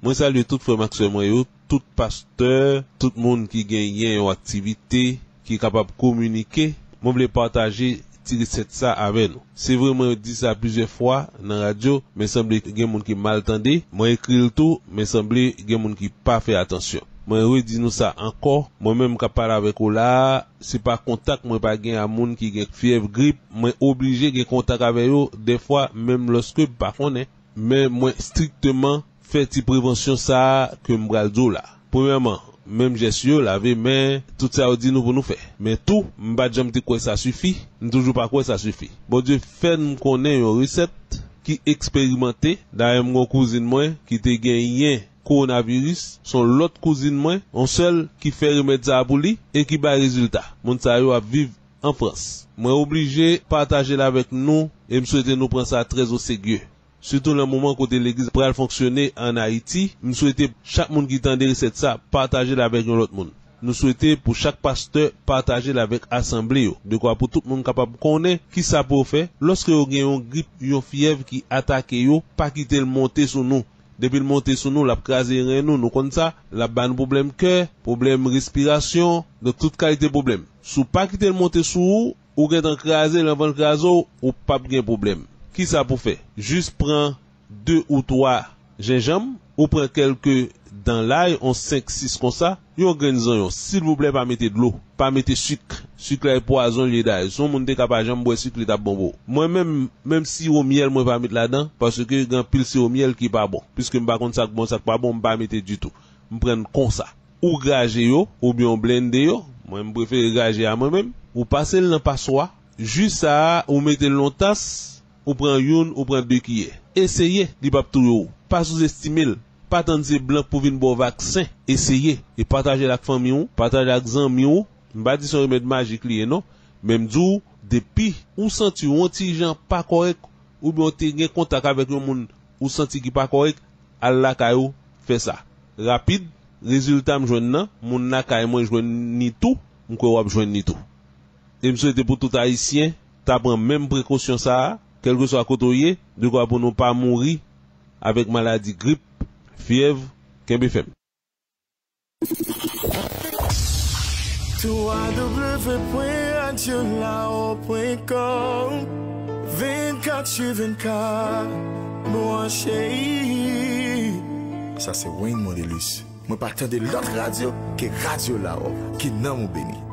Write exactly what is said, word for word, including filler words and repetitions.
Mwen salye tout frè m ak sè mwen yo, tout pastè, tout moun ki genyen yon aktivite, ki kapab kominike. Mwen vle pataje ti resèt sa avè nou. Se vre, mwen di sa plizyè fwa nan radyo, men sanble gen moun ki mal tande. Mwen ekri l tou, men sanble gen moun ki pa fè atansyon. Mwen redi nou sa ankò, mwen menm k ap pale avèk ou la a, se pa kontak mwen pa gen a moun ki gen fyèv, grip, mwen oblije gen kontak avè yo, dèfwa menm lòske m pa konnen. Men mwen estrikteman fè ti prevansyon sa a ke m pral di w la. Premyèman, menm jès yo, lave men, tout sa yo di nou pou nou fè. Men tou, m pa t janm te kwè sa sifi, m toujou pa kwè sa sifi. Bondye fè m konnen yon resèt ki eksperimante. Dayè, m gen yon kouzin mwen ki te genyen kowonaviris, se yon lòt kouzin mwen, yon sèl, ki fè remèd sa a pou li e ki bay rezilta. Moun sa yo ap viv an Frans. Mwen oblije pataje l avèk nou e m swete nou pran sa trè o serye. Sitou nan moman kote legliz pral fonksyone ann Ayiti, m swete chak moun ki tande resèt sa pataje l avèk yon lòt moun. Nou swete pou chak pastè pataje l avèk asanble yo, dekwa pou tout moun kapab konnen kisa pou yo fè lòske yo gen yon grip, yon fyèv ki atake yo, pa kite l monte sou nou. Depi l monte sou nou, l ap kraze ren nou, nou konn sa, l ap ba nou pwoblèm kè, pwoblèm respirasyon, donk tout kalite pwoblèm. Si w pa kite l monte sou ou, ou gentan kraze l, anvan l kraze w, ou p ap gen pwoblèm. Kisa pou fè? Jis pran de ou twa jenjanm, ou pran kèlke dan lay, yon senk, sis konsa, yon grenn zonyon. Silvouplè, pa mete dlo, pa mete sik. Sik la e pwazon li ye dayè. Si yon moun te ka pa janm bwè sik, li t ap bon pou ou. Mwen menm, menm siwo myèl mwen pa met ladan, paske gen anpil siwo myèl ki pa bon. Piske m pa konn sa k bon, sa k pa bon, m pa mete ditou. M pran l konsa. Ou graje yo, oubyen w blende yo. Mwen, m prefere graje a mwen menm. Ou pase l nan paswa. Ji sa a, ou mete l nan yon tas, ou pran youn, ou pran de kiyè. Eseye, li p ap touye w. Pa souzestime l. Pa tann se blan k pou vin ba w vaksen. Eseye. E pataje l ak fanmi w, pataje l ak zanmi w. M pa di se yon remèd majik li ye non. Men m di w, depi ou santi w yon ti jan pa kòrèk, oubyen w te gen kontak avèk yon moun ou santi ki pa kòrèk, al lakay ou, fè sa. Rapid, rezilta m jwenn nan, moun lakay mwen jwenn ni tou, m kwè w ap jwenn ni tou. E m swete pou tout Ayisyen ta pran menm prekosyon sa a, kèlkeswa kote w ye, dekwa pou nou pa mouri avèk maladi grip, fyèv, kenbe fèm. w w w pwen radyo lawo pwen kòm. Vennkat su vennkat, branche. Sa se Wayne Mondelus. Mwen pa tande lòt radyo ke Radyo Lawo. Ke nanm ou beni.